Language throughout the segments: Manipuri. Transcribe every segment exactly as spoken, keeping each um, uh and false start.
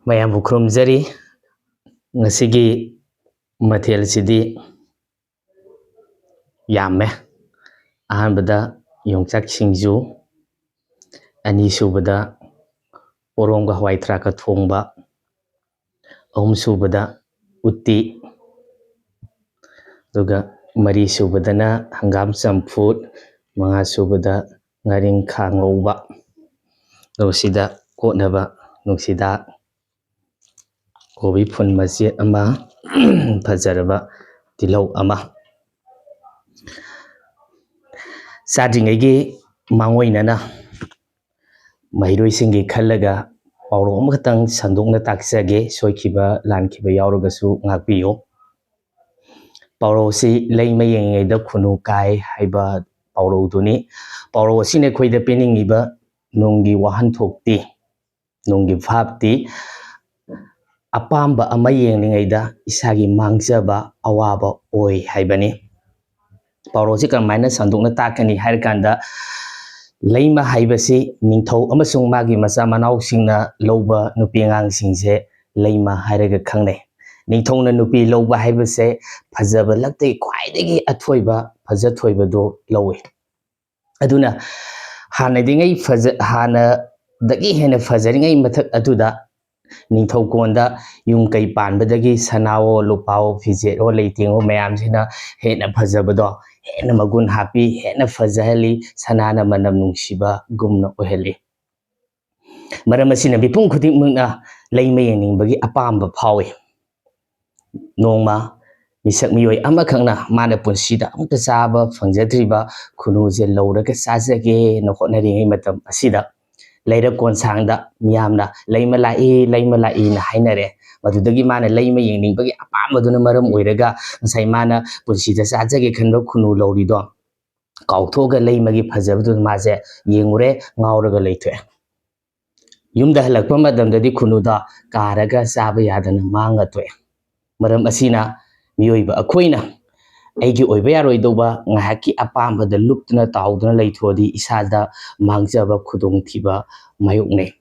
ꯃꯌꯥꯝꯕꯨ ꯈꯨꯔꯨꯝꯖꯔꯤ꯫ ꯉꯁꯤꯒꯤ ꯃꯊꯦꯜꯁꯤꯗꯤ ꯌꯥꯝꯃꯦ꯫ ꯑꯍꯥꯟꯕꯗ ꯌꯣꯡꯆꯥꯛ ꯁꯤꯡꯖꯨ, ꯑꯅꯤꯁꯨꯕꯗ ꯄꯣꯔꯣꯝꯒ ꯍꯋꯥꯏ ꯊ꯭ꯔꯥꯛꯀ ꯊꯣꯡꯕ, ꯑꯍꯨꯝꯁꯨꯕꯗ ꯎꯇꯤ, ꯑꯗꯨꯒ ꯃꯔꯤꯁꯨꯕꯗꯅ ꯍꯪꯒꯥꯝ ꯆꯝꯐꯨꯠ, ꯃꯉꯥꯁꯨꯕꯗ ꯉꯥꯔꯤꯡꯈꯥ ꯉꯧꯕ, ꯑꯗꯨꯒ ꯁꯤꯗ ꯀꯣꯠꯅꯕ ꯅꯨꯡꯁꯤꯗꯥꯛ, ꯀꯣꯕꯤ ꯐꯨꯟ ꯃꯆꯦꯠ ꯑꯃ, ꯐꯖꯔꯕ ꯇꯤꯜꯍꯧ ꯑꯃ꯫ ꯆꯥꯗ꯭ꯔꯤꯉꯩꯒꯤ ꯃꯥꯡꯑꯣꯏꯅꯅ ꯃꯍꯩꯔꯣꯏꯁꯤꯡꯒꯤ ꯈꯜꯂꯒ ꯄꯥꯎꯔꯧ ꯑꯃꯈꯛꯇꯪ ꯁꯟꯗꯣꯛꯅ ꯇꯥꯛꯆꯒꯦ꯫ ꯁꯣꯏꯈꯤꯕ ꯂꯥꯟꯈꯤꯕ ꯌꯥꯎꯔꯒꯁꯨ ꯉꯥꯛꯄꯤꯌꯨ꯫ ꯄꯥꯎꯔꯧꯁꯤ "ꯂꯩꯃ ꯌꯦꯡꯉꯤꯉꯩꯗ ꯈꯨꯅꯨ ꯀꯥꯏ" ꯍꯥꯏꯕ ꯄꯥꯎꯔꯧꯗꯨꯅꯤ꯫ ꯄꯥꯎꯔꯧ ꯑꯁꯤꯅ ꯑꯩꯈꯣꯏꯗ ꯄꯤꯅꯤꯡꯉꯤꯕ ꯅꯨꯡꯒꯤ ꯋꯥꯍꯟꯊꯣꯛꯇꯤ, ꯅꯨꯡꯒꯤ ꯚꯥꯞꯇꯤ, ꯑꯄꯥꯝꯕ ꯑꯃ ꯌꯦꯡꯂꯤꯉꯩꯗ ꯏꯁꯥꯒꯤ ꯃꯥꯡꯖꯕ, ꯑꯋꯥꯕ ꯑꯣꯏ ꯍꯥꯏꯕꯅꯤ꯫ ꯄꯥꯎꯔꯧꯁꯤ ꯀꯔꯝꯍꯥꯏꯅ ꯁꯟꯗꯣꯛꯅ ꯇꯥꯛꯀꯅꯤ ꯍꯥꯏꯔ ꯀꯥꯟꯗ, ꯂꯩꯃ ꯍꯥꯏꯕꯁꯤ ꯅꯤꯡꯊꯧ ꯑꯃꯁꯨꯡ ꯃꯥꯒꯤ ꯃꯆꯥ ꯃꯅꯥꯎꯁꯤꯡꯅ ꯂꯧꯕ ꯅꯨꯄꯤ ꯑꯉꯥꯡꯁꯤꯡꯁꯦ ꯂꯩꯃ ꯍꯥꯏꯔꯒ ꯈꯪꯅꯩ꯫ ꯅꯤꯡꯊꯧꯅ ꯅꯨꯄꯤ ꯂꯧꯕ ꯍꯥꯏꯕꯁꯦ ꯐꯖꯕ ꯂꯛꯇꯒꯤ ꯈ꯭ꯋꯥꯏꯗꯒꯤ ꯑꯊꯣꯏꯕ, ꯐꯖꯊꯣꯏꯕꯗꯣ ꯂꯧꯏ꯫ ꯑꯗꯨꯅ ꯍꯥꯟꯅꯗꯤꯉꯩ ꯐꯖ-, ꯍꯥꯟꯅꯗꯒꯤ ꯍꯦꯟꯅ ꯐꯖꯔꯤꯉꯩ ꯃꯊꯛ ꯑꯗꯨꯗ ꯅꯤꯡꯊꯧꯀꯣꯟꯗ ꯌꯨꯝ ꯀꯩ ꯄꯥꯟꯕꯗꯒꯤ ꯁꯅꯥꯋꯣ, ꯂꯨꯄꯥꯋꯣ, ꯐꯤꯖꯦꯠꯋꯣ, ꯂꯩꯇꯦꯡꯋꯣ ꯃꯌꯥꯝꯁꯤꯅ ꯍꯦꯟꯅ ꯐꯖꯕꯗꯣ, ꯍꯦꯟꯅ ꯃꯒꯨꯟ ꯍꯥꯞꯄꯤ, ꯍꯦꯟꯅ ꯐꯖꯍꯜꯂꯤ, ꯁꯅꯥꯅ ꯃꯅꯝ ꯅꯨꯡꯁꯤꯕꯒꯨꯝꯅ ꯑꯣꯏꯍꯜꯂꯤ꯫ ꯃꯔꯝ ꯑꯁꯤꯅ ꯃꯤꯄꯨꯝ ꯈꯨꯗꯤꯡꯃꯛꯅ ꯂꯩꯃ ꯌꯦꯡꯅꯤꯡꯕꯒꯤ ꯑꯄꯥꯝꯕ ꯐꯥꯎꯏ꯫ ꯅꯣꯡꯃ ꯃꯤꯁꯛ ꯃꯤꯑꯣꯏ ꯑꯃꯈꯛꯅ ꯃꯥꯅ ꯄꯨꯟꯁꯤꯗ ꯑꯃꯨꯛꯇ ꯆꯥꯕ ꯐꯪꯖꯗ꯭ꯔꯤꯕ ꯈꯨꯅꯨꯁꯦ ꯂꯧꯔꯒ ꯆꯥꯖꯒꯦꯅ ꯍꯣꯠꯅꯔꯤꯉꯩ ꯃꯇꯝ ꯑꯁꯤꯗ, ꯂꯩꯔꯛ ꯀꯣꯟꯁꯥꯡꯗ ꯃꯤꯌꯥꯝꯅ "ꯂꯩꯃ ꯂꯥꯛꯏ, ꯂꯩꯃ ꯂꯥꯛꯏꯅ" ꯍꯥꯏꯅꯔꯦ꯫ ꯃꯗꯨꯗꯒꯤ ꯃꯥꯅ ꯂꯩꯃ ꯌꯦꯡꯅꯤꯡꯕꯒꯤ ꯑꯄꯥꯝꯕꯗꯨꯅ ꯃꯔꯝ ꯑꯣꯏꯔꯒ ꯉꯁꯥꯏ ꯃꯥꯅ ꯄꯨꯟꯁꯤꯗ ꯆꯥꯖꯒꯦ ꯈꯟꯕ ꯈꯨꯅꯨ ꯂꯧꯔꯤꯗꯣ ꯀꯥꯎꯊꯣꯛꯑꯒ ꯂꯩꯃꯒꯤ ꯐꯖꯕꯗꯨꯗ ꯃꯥꯁꯦ ꯌꯦꯡꯉꯨꯔꯦ, ꯉꯥꯎꯔꯒ ꯂꯩꯊꯣꯛꯑꯦ꯫ ꯌꯨꯝꯗ ꯍꯜꯂꯛꯄ ꯃꯇꯝꯗꯗꯤ ꯈꯨꯅꯨꯗꯣ ꯀꯥꯔꯒ ꯆꯥꯕ ꯌꯥꯗꯅ ꯃꯥꯡꯉ ꯊꯣꯛꯑꯦ꯫ ꯃꯔꯝ ꯑꯁꯤꯅ ꯃꯤꯑꯣꯏꯕ ꯑꯩꯈꯣꯏꯅ ꯑꯩꯒꯤ ꯑꯣꯏꯕ ꯌꯥꯔꯣꯏꯗꯧꯕ ꯉꯥꯏꯍꯥꯛꯀꯤ ꯑꯄꯥꯝꯕꯗ ꯂꯨꯞꯇꯨꯅ ꯇꯥꯎꯗꯨꯅ ꯂꯩꯊꯣꯛꯑꯗꯤ ꯏꯁꯥꯗ ꯃꯥꯡꯖꯕ, ꯈꯨꯗꯣꯡꯊꯤꯕ ꯃꯥꯌꯣꯛꯅꯩ꯫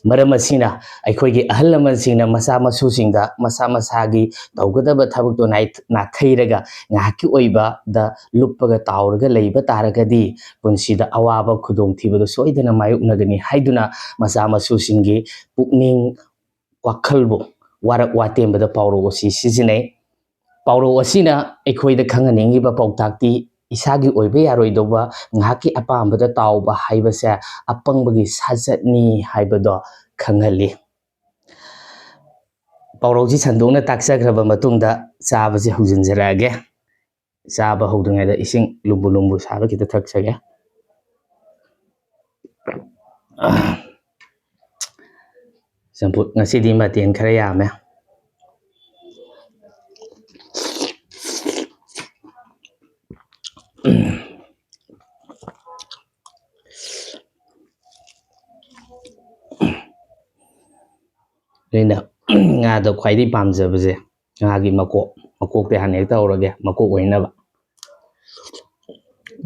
ꯃꯔꯝ ꯑꯁꯤꯅ ꯑꯩꯈꯣꯏꯒꯤ ꯑꯍꯜ ꯂꯃꯟꯁꯤꯡꯅ ꯃꯆꯥ ꯃꯁꯨꯁꯤꯡꯗ ꯃꯁꯥ ꯃꯁꯥꯒꯤ ꯇꯧꯒꯗꯕ ꯊꯕꯛꯇꯣ ꯅꯥꯏ-, ꯅꯥꯊꯩꯔꯒ ꯉꯥꯏꯍꯥꯛꯀꯤ ꯑꯣꯏꯕꯗ ꯂꯨꯞꯄꯒ ꯇꯥꯎꯔꯒ ꯂꯩꯕ ꯇꯥꯔꯒꯗꯤ ꯄꯨꯟꯁꯤꯗ ꯑꯋꯥꯕ ꯈꯨꯗꯣꯡꯊꯤꯕꯗꯨ ꯁꯣꯏꯗꯅ ꯃꯥꯌꯣꯛꯅꯒꯅꯤ ꯍꯥꯏꯗꯨꯅ ꯃꯆꯥ ꯃꯁꯨꯁꯤꯡꯒꯤ ꯄꯨꯛꯅꯤꯡ ꯋꯥꯈꯜꯕꯨ ꯋꯥꯔꯛ ꯋꯥꯇꯦꯝꯕꯗ ꯄꯥꯎꯔꯧ ꯑꯁꯤ ꯁꯤꯖꯤꯟꯅꯩ꯫ ꯄꯥꯎꯔꯧ ꯑꯁꯤꯅ ꯑꯩꯈꯣꯏꯗ ꯈꯪꯍꯟꯅꯤꯡꯉꯤꯕ ꯄꯥꯎꯇꯥꯛꯇꯤ ꯏꯁꯥꯒꯤ ꯑꯣꯏꯕ ꯌꯥꯔꯣꯏꯗꯧꯕ ꯉꯥꯏꯍꯥꯛꯀꯤ ꯑꯄꯥꯝꯕꯗ ꯇꯥꯎꯕ ꯍꯥꯏꯕꯁꯦ ꯑꯄꯪꯕꯒꯤ ꯁꯥꯖꯠꯅꯤ ꯍꯥꯏꯕꯗꯣ ꯈꯪꯍꯜꯂꯤ꯫ ꯄꯥꯎꯔꯧꯁꯤ ꯁꯟꯗꯣꯛꯅ ꯇꯥꯛꯆꯈ꯭ꯔꯕ ꯃꯇꯨꯡꯗ ꯆꯥꯕꯁꯤ ꯍꯧꯖꯤꯟꯖꯔꯛꯑꯒꯦ꯫ ꯆꯥꯕ ꯍꯧꯗ꯭ꯔꯤꯉꯩꯗ ꯏꯁꯤꯡ ꯂꯨꯝꯕꯨ ꯂꯨꯝꯕꯨ ꯁꯥꯕ ꯈꯤꯇ ꯊꯛꯆꯒꯦ꯫ ꯆꯝꯐꯨꯠ ꯉꯁꯤꯗꯤ ꯃꯊꯦꯜ ꯈꯔ ꯌꯥꯝꯃꯦ꯫ ꯑꯩꯅ ꯉꯥꯗ ꯈ꯭ꯋꯥꯏꯗꯒꯤ ꯄꯥꯝꯖꯕꯁꯦ ꯉꯥꯒꯤ ꯃꯀꯣꯛ, ꯃꯀꯣꯛꯇꯤ ꯍꯥꯟꯅ ꯍꯦꯛꯇ ꯍꯧꯔꯒꯦ, ꯃꯀꯣꯛ ꯑꯣꯏꯅꯕ꯫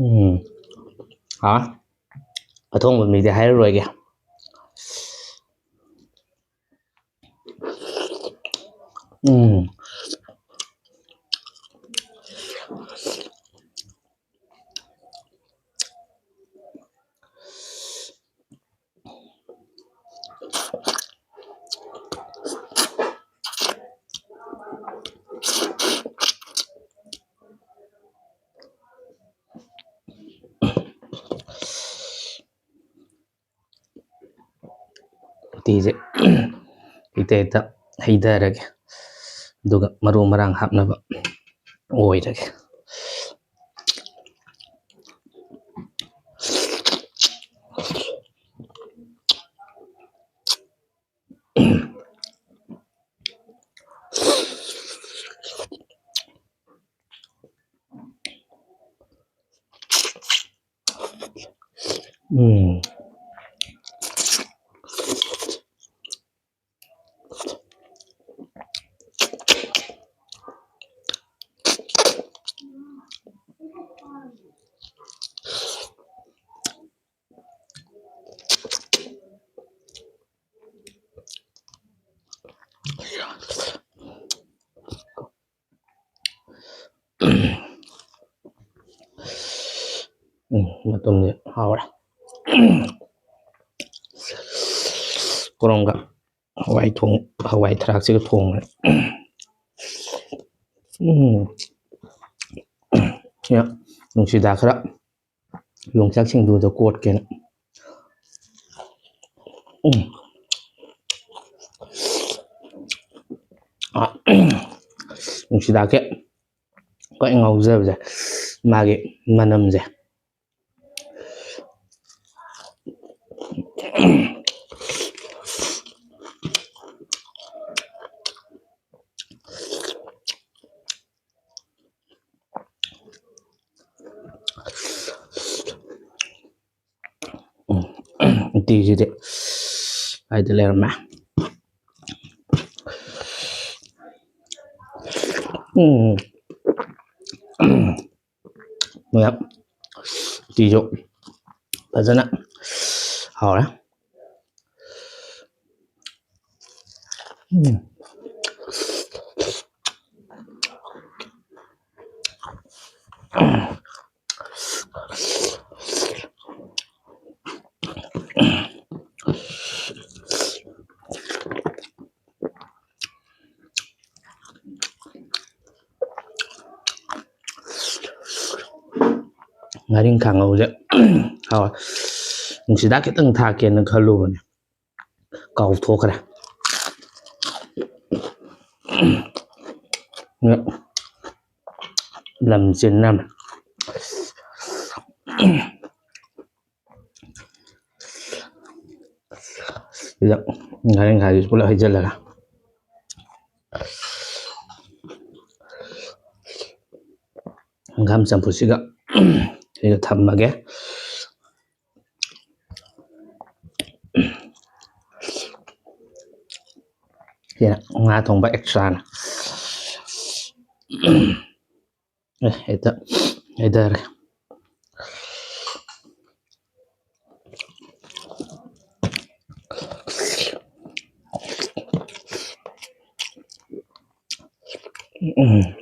ꯎꯝ꯫ ꯍꯥ? ꯑꯊꯣꯡꯕ ꯃꯤꯗꯤ ꯍꯥꯏꯔꯔꯣꯏꯒꯦ꯫ ꯎꯝ꯫ ꯎꯇꯤꯁꯦ ꯍꯦꯛꯇ ꯍꯦꯛꯇ ꯍꯩꯊꯔꯒꯦ, ꯑꯗꯨꯒ ꯃꯔꯨ ꯃꯔꯥꯡ ꯍꯥꯞꯅꯕ ꯑꯣꯏꯔꯒꯦ꯫ ꯎꯝ꯫ ꯃꯇꯨꯝꯁꯦ ꯍꯥꯎꯔꯦ꯫ ꯀꯣꯔꯣꯝꯒ ꯍꯋꯥꯏ ꯊꯣꯡ ꯍꯋꯥꯏ ꯊꯔꯥꯛꯁꯤꯒ ꯊꯣꯡꯕꯅꯦ꯫ ꯎꯝ꯫ ꯌꯥ, ꯅꯨꯡꯁꯤꯗꯥꯛ ꯈꯔ ꯌꯣꯡꯆꯥꯛ ꯁꯤꯡꯖꯨꯗ ꯀꯣꯠꯀꯦꯅ꯫ ꯎꯝ꯫ ꯑ, ꯅꯨꯡꯁꯤꯗꯥꯛꯁꯦ ꯈ꯭ꯋꯥꯏ ꯉꯥꯎꯖꯕꯁꯦ ꯃꯥꯒꯤ ꯃꯅꯝꯁꯦ꯫ ꯎꯝ, ꯎꯇꯤꯁꯤꯗꯤ ꯀꯥꯏꯗ ꯂꯩꯔꯝꯃꯦ? ꯎꯝ꯫ ꯃꯌꯥꯝ ꯎꯇꯤꯁꯨ ꯐꯖꯅ ꯍꯥꯎꯔꯦ꯫ ꯎꯝ꯫ ꯉꯥꯔꯤꯡꯈꯥ ꯉꯧꯁꯦ ꯍꯥꯎꯋꯦ꯫ ꯅꯨꯡꯁꯤꯗꯥꯛ ꯈꯤꯇꯪ ꯊꯥꯛꯀꯦꯅ ꯈꯜꯂꯨꯕꯅꯦ, ꯀꯥꯎꯊꯣꯛꯈ꯭ꯔꯦ꯫ ꯂꯝ ꯆꯤꯟꯅ ꯁꯤꯗ ꯉꯥꯔꯤꯡꯈꯥꯁꯤꯁꯨ ꯄꯨꯂꯞ ꯍꯩꯖꯤꯜꯂꯒ ꯍꯪꯒꯥꯝ ꯆꯝꯐꯨꯠꯁꯤꯒ ꯁꯤꯒ ꯊꯝꯃꯒꯦ꯫ ꯁꯤꯅ ꯉꯥ ꯊꯣꯡꯕ ꯑꯦꯛꯁꯇ꯭ꯔꯥꯅ꯫ ꯑꯦ, ꯍꯦꯛꯇ ꯍꯩꯊꯔꯦ꯫ ꯎꯝ꯫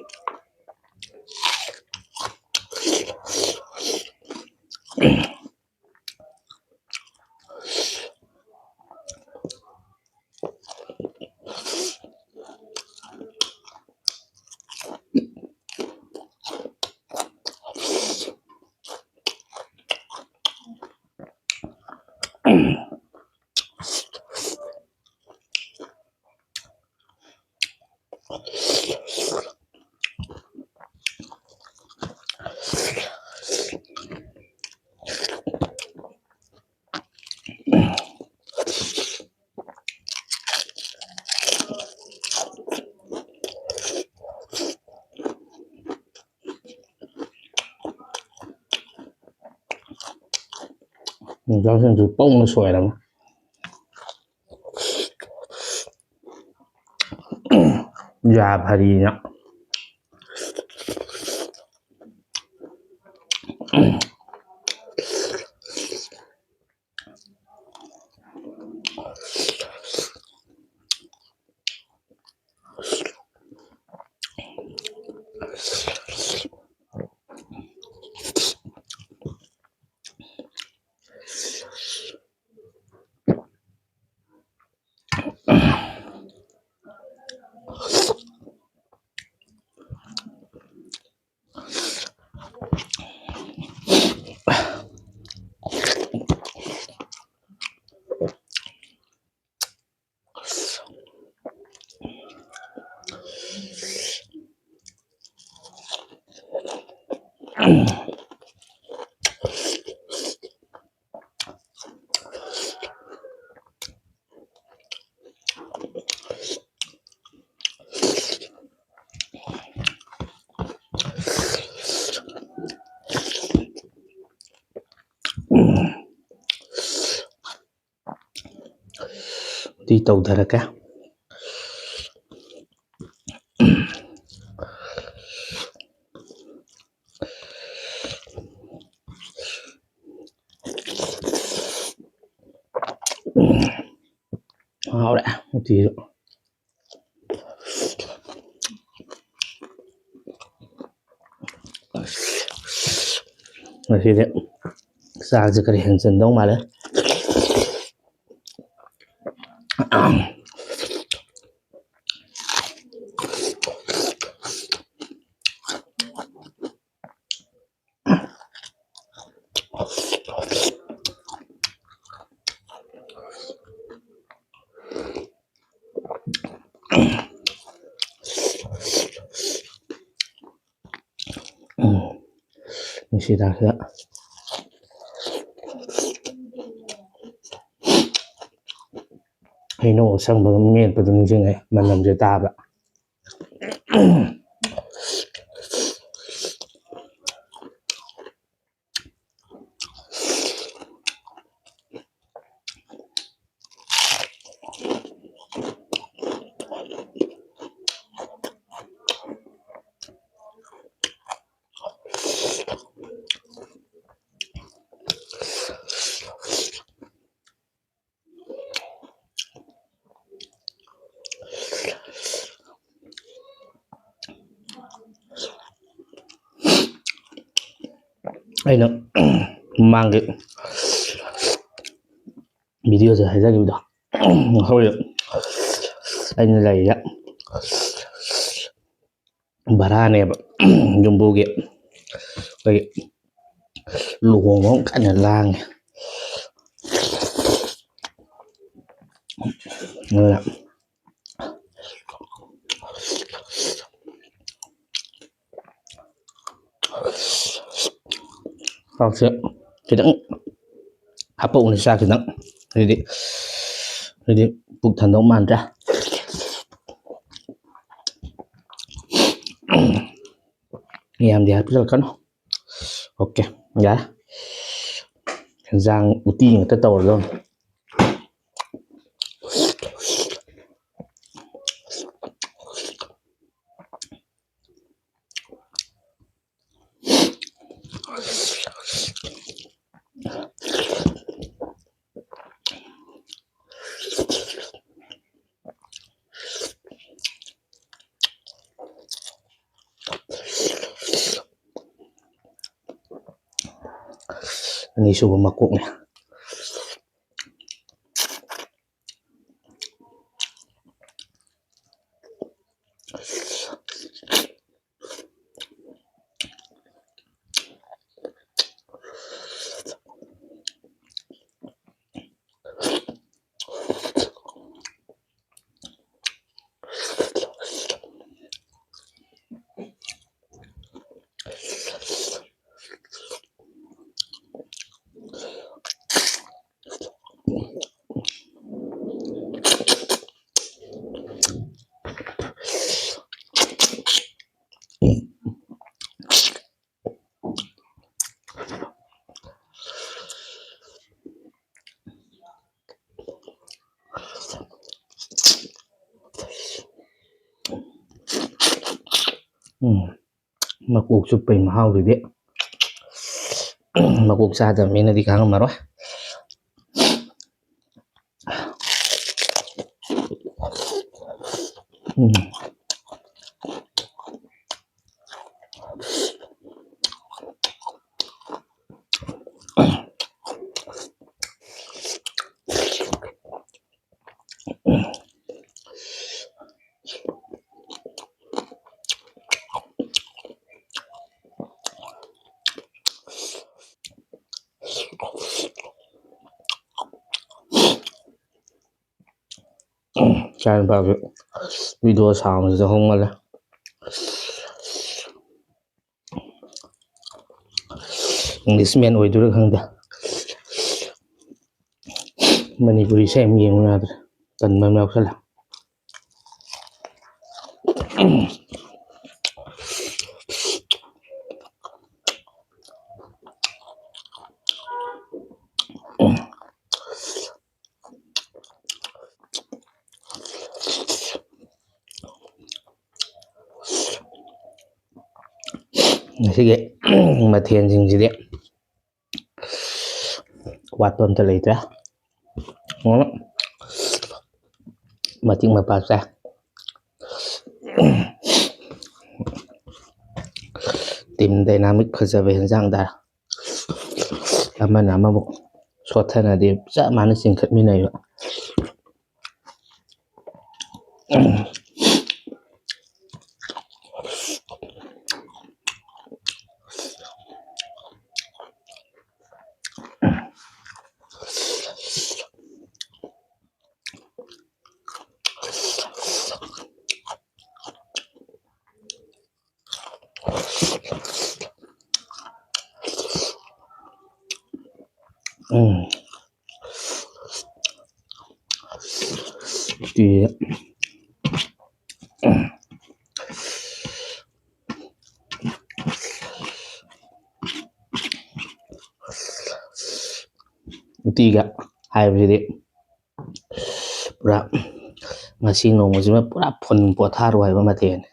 ꯌꯣꯡꯆꯥꯛꯁꯤꯡꯁꯨ ꯄꯧꯅ ꯁꯣꯏꯔꯒ ꯌꯥ ꯐꯔꯤꯅ꯫ ꯎꯇꯤ ꯇꯧꯊꯔꯛꯀꯦ꯫ ꯍꯥꯎꯔꯦ ꯎꯇꯤꯁꯨ꯫ ꯉꯁꯤꯗꯤ ꯆꯥꯛꯁꯦ ꯈꯔ ꯍꯦꯟꯖꯟꯗꯧ ꯃꯥꯜꯂꯦ꯫ ꯎꯝ, ꯅꯨꯡꯁꯤ ꯍꯤꯗꯥꯛꯁꯤꯗ ꯍꯩꯅꯧ ꯑꯁꯪꯕꯒ ꯃꯦꯠꯄꯗꯣ ꯅꯤꯡꯁꯤꯡꯉꯦ, ꯃꯅꯝꯁꯦ ꯇꯥꯕ꯫ ꯑꯩꯅ ꯃꯃꯥꯡꯒꯤ videoꯗ ꯍꯥꯏꯖꯈꯤꯕꯗꯣ, ꯍꯧꯖꯤꯛ ꯑꯩꯅ ꯂꯩꯔꯤꯁꯦ ꯚꯔꯥꯅꯦꯕ, ꯌꯨꯝꯕꯨꯒꯤ꯫ ꯑꯩꯈꯣꯏꯒꯤ ꯂꯨꯍꯣꯡꯕ ꯑꯃ ꯀꯟꯅ ꯂꯥꯡꯉꯤ꯫ ꯑꯗꯨꯅ ꯆꯥꯛꯁꯦ ꯈꯤꯇꯪ ꯍꯥꯞꯄꯛꯎꯅꯦ, ꯆꯥꯛ ꯈꯤꯇꯪ꯫ ꯑꯗꯨꯗꯤ, ꯑꯗꯨꯗꯤ ꯄꯨꯛ ꯊꯟꯗꯧ ꯃꯥꯟꯗ꯭ꯔꯦ꯫ ꯌꯥꯝꯗꯤ ꯍꯥꯞꯆꯤꯜꯂꯛꯀꯅꯨ꯫ OK, ꯌꯥꯔꯦ꯫ ꯍꯦꯟꯖꯥꯡ ꯎꯇꯤ ꯉꯥꯛꯇ ꯇꯧꯔꯗꯧꯅꯤ꯫ ꯑꯅꯤꯁꯨꯕ ꯃꯀꯣꯛꯅꯦ꯫ ꯎꯝ, ꯃꯀꯣꯛ ꯆꯨꯞꯄꯩ ꯃꯍꯥꯎꯗꯨꯗꯤ ꯃꯀꯣꯛ ꯆꯥꯗꯕ ꯃꯤꯅꯗꯤ ꯈꯪꯉꯝꯃꯔꯣꯏ꯫ ꯎꯝ꯫ ꯏꯆꯥ ꯅꯨꯄꯥꯁꯨ ꯚꯤꯗꯤꯑꯣ ꯁꯥꯡꯕꯁꯤꯗ ꯍꯧꯃꯜꯂꯦ꯫ ꯏꯪꯂꯤꯁ ꯃꯦꯟ ꯑꯣꯏꯗꯣꯏꯔꯥ ꯈꯪꯗꯦ꯫ ꯃꯅꯤꯄꯨꯔꯤꯁꯦ ꯌꯥꯝ ꯌꯦꯡꯉꯨ ꯌꯥꯗ꯭ꯔꯦ, ꯇꯟꯕ ꯑꯃ ꯌꯥꯎꯁꯜꯂꯦ꯫ ꯉꯁꯤꯒꯤ ꯃꯊꯦꯜꯁꯤꯡꯁꯤꯗꯤ ꯋꯥꯠꯄ ꯑꯝꯇ ꯂꯩꯇ꯭ꯔꯦ꯫ ꯃꯇꯤꯛ ꯃꯄꯥ ꯆꯥꯏ꯫ ꯇꯤꯝ ꯗꯥꯏꯅꯥꯃꯤꯛ ꯐꯖꯕ ꯍꯦꯟꯖꯥꯡꯗ ꯑꯃꯅ ꯑꯃꯕꯨ ꯁꯣꯠꯊꯅꯗꯦ, ꯆꯞ ꯃꯥꯟꯅ ꯆꯤꯡꯈꯠꯃꯤꯟꯅꯩꯕ꯫ ꯎꯝ꯫ ꯎꯇꯤ꯫ ꯎꯇꯤꯒ ꯍꯥꯏꯕꯁꯤꯗꯤ ꯄꯨꯔꯥ ꯉꯁꯤ ꯅꯣꯡꯃꯁꯤꯃ ꯄꯨꯔꯥ ꯐꯨꯜ ꯄꯣꯊꯥꯔꯣ ꯍꯥꯏꯕ ꯃꯊꯦꯜꯅꯤ꯫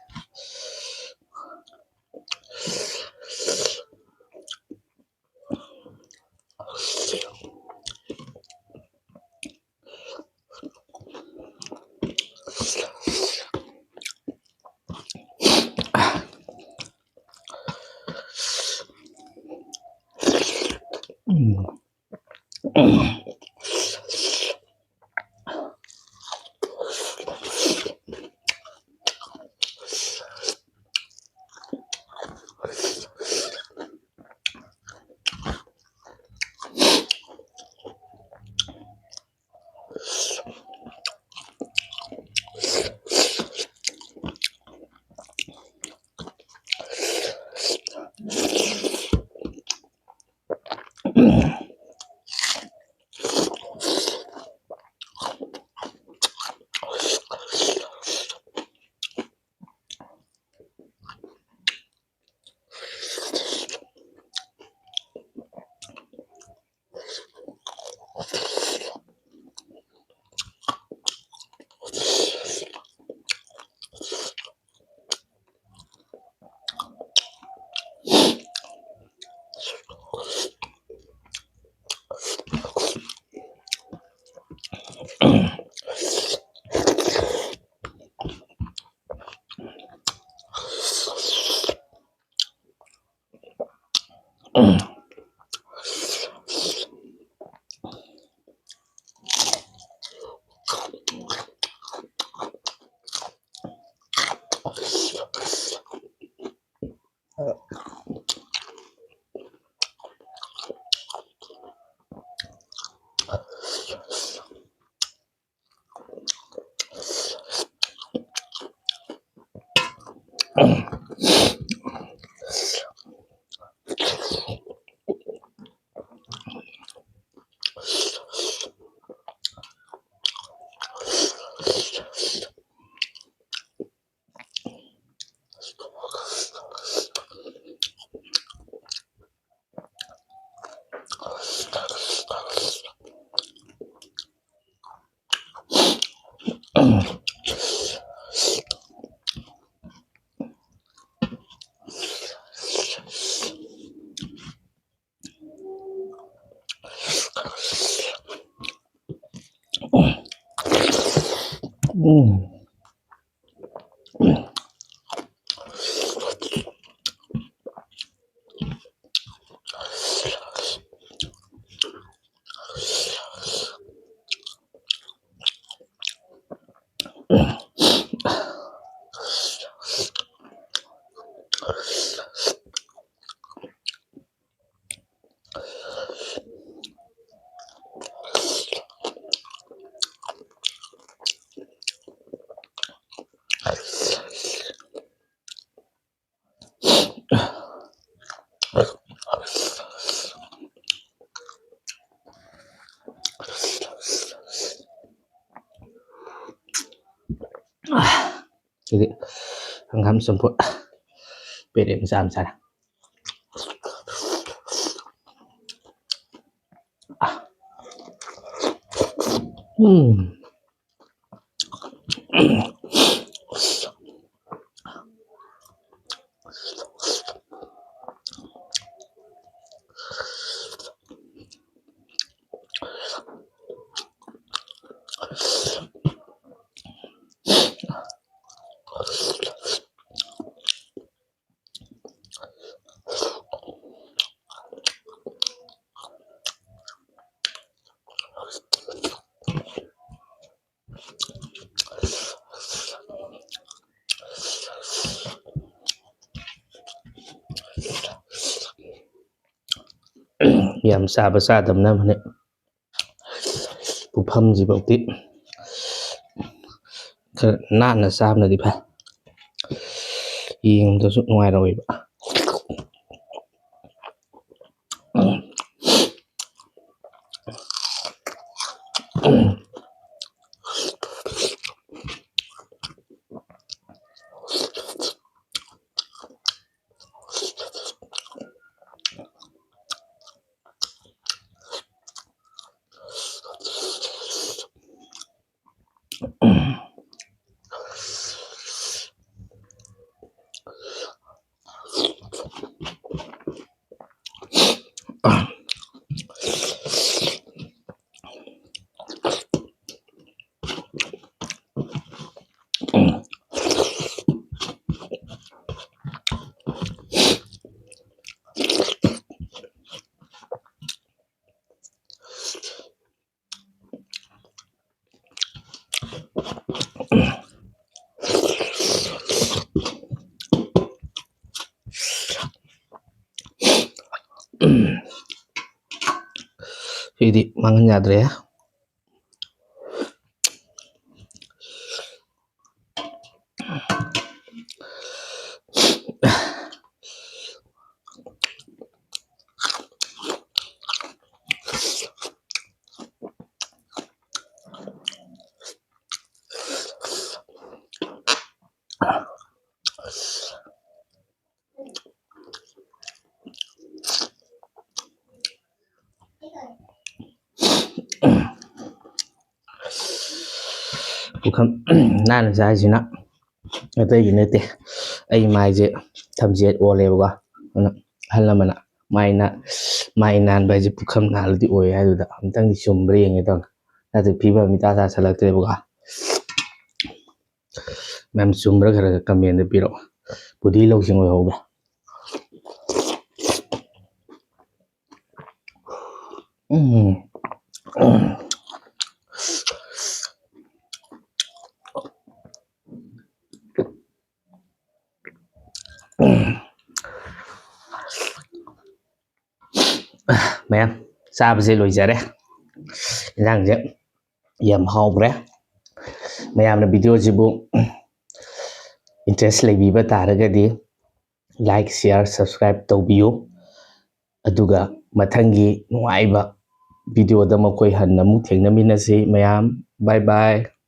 ꯎꯝ꯫ ꯁꯤꯗꯤ ꯍꯪꯒꯥꯝ ꯆꯝꯐꯨꯠ ꯄꯦꯔꯦ ꯃꯆꯥ ꯃꯆꯥꯅ꯫ ꯎꯝ꯫ ꯌꯥꯝ ꯆꯥꯕ ꯆꯥꯗꯕꯅ ꯑꯃꯅꯤ꯫ ꯄꯨꯈꯝꯁꯤꯐꯧꯗꯤ ꯈꯔ ꯅꯥꯟꯅ ꯆꯥꯕꯅꯗꯤ ꯐꯩ, ꯌꯦꯡꯕꯗꯁꯨ ꯅꯨꯡꯉꯥꯏꯔꯣꯏꯕ꯫ ꯁꯤꯗꯤ ꯃꯥꯡꯍꯟ ꯌꯥꯗ꯭ꯔꯦ꯫ ꯄꯨꯈꯝ ꯅꯥꯟꯅ ꯆꯥꯏꯁꯤꯅ ꯑꯇꯩꯒꯤ ꯅꯠꯇꯦ, ꯑꯩ ꯃꯥꯏꯁꯦ ꯊꯝꯆꯦꯠ ꯑꯣꯜꯂꯦꯕꯀꯣ꯫ ꯑꯗꯨꯅ ꯑꯍꯜ ꯑꯃꯅ ꯃꯥꯏ ꯅꯥ-, ꯃꯥꯏ ꯅꯥꯟꯕ ꯍꯥꯏꯁꯦ ꯄꯨꯈꯝ ꯅꯥꯜꯂꯗꯤ ꯑꯣꯏ ꯍꯥꯏꯗꯨꯗ ꯑꯝꯇꯪꯗꯤ ꯆꯨꯝꯕ꯭ꯔꯥ ꯌꯦꯡꯒꯦ ꯇꯧꯅꯤ꯫ ꯑꯗꯨ ꯐꯤꯕꯝ ꯏꯇꯥ ꯇꯥꯁꯜꯂꯛꯇ꯭ꯔꯦꯕꯀꯣ꯫ ꯃꯌꯥꯝ ꯆꯨꯝꯕ꯭ꯔꯥ ꯈꯔ ꯈꯔ ꯀꯃꯦꯟꯗ ꯄꯤꯔꯛꯑꯣ꯫ ꯕꯨꯙꯤ ꯂꯧꯁꯤꯡ ꯑꯣꯏꯍꯧꯕ꯭ꯔꯥ? ꯎꯝ꯫ ꯃꯌꯥꯝ ꯆꯥꯕꯁꯦ ꯂꯣꯏꯖꯔꯦ꯫ ꯏꯟꯖꯥꯡꯁꯦ ꯌꯥꯝ ꯍꯥꯎꯈ꯭ꯔꯦ꯫ ꯃꯌꯥꯝꯅ ꯚꯤꯗꯤꯑꯣꯁꯤꯕꯨ interest ꯂꯩꯕꯤꯕ ꯇꯥꯔꯒꯗꯤ like, share, subscribe ꯇꯧꯕꯤꯌꯨ꯫ ꯑꯗꯨꯒ ꯃꯊꯪꯒꯤ ꯅꯨꯡꯉꯥꯏꯕ ꯚꯤꯗꯤꯑꯣꯗ ꯃꯈꯣꯏ ꯍꯟꯅ ꯑꯃꯨꯛ ꯊꯦꯡꯅꯃꯤꯟꯅꯁꯤ ꯃꯌꯥꯝ꯫ Bye bye꯫